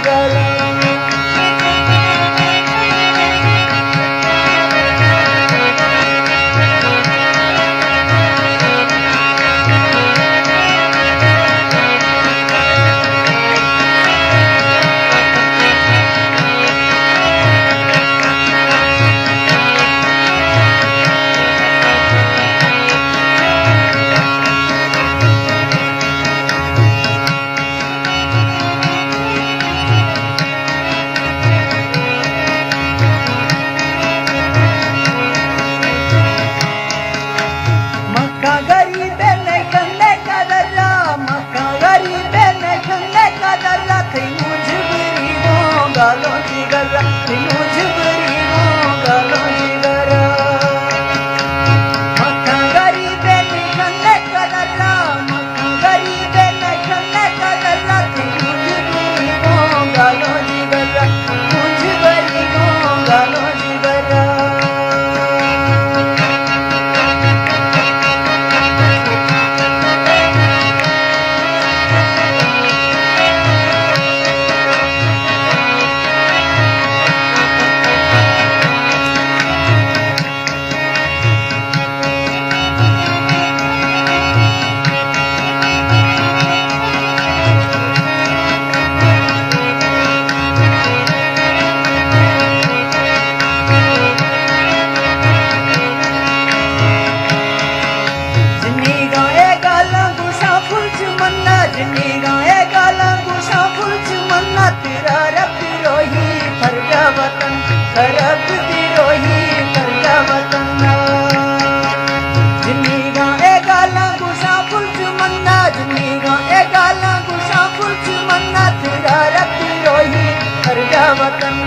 مکن غریب نہ کن قدر را، مکن غریب نہ کن قدر را، تئی مجبوری گوں گالوں جگر را، تئی مجبوری گوں گالوں جگر را۔ مکن غریب نہ کن قدر را، مکن غریب نہ کن قدر را، تئی مجبوری گوں گالوں جگر را، مجبوری گوں گالوں جگر را۔ جنیگاں اے گالاں گوشاں پلچ منا، جنیگاں اے گالاں گوشاں پلچ منا، ترا رب روہی پرجا وطن، رب روہی پرجا وطن۔ جنیگاں اے گالاں گوشاں پلچ منا، جنیگاں اے گالاں گوشاں پلچ منا، ترا رب روہی پرجا وطن۔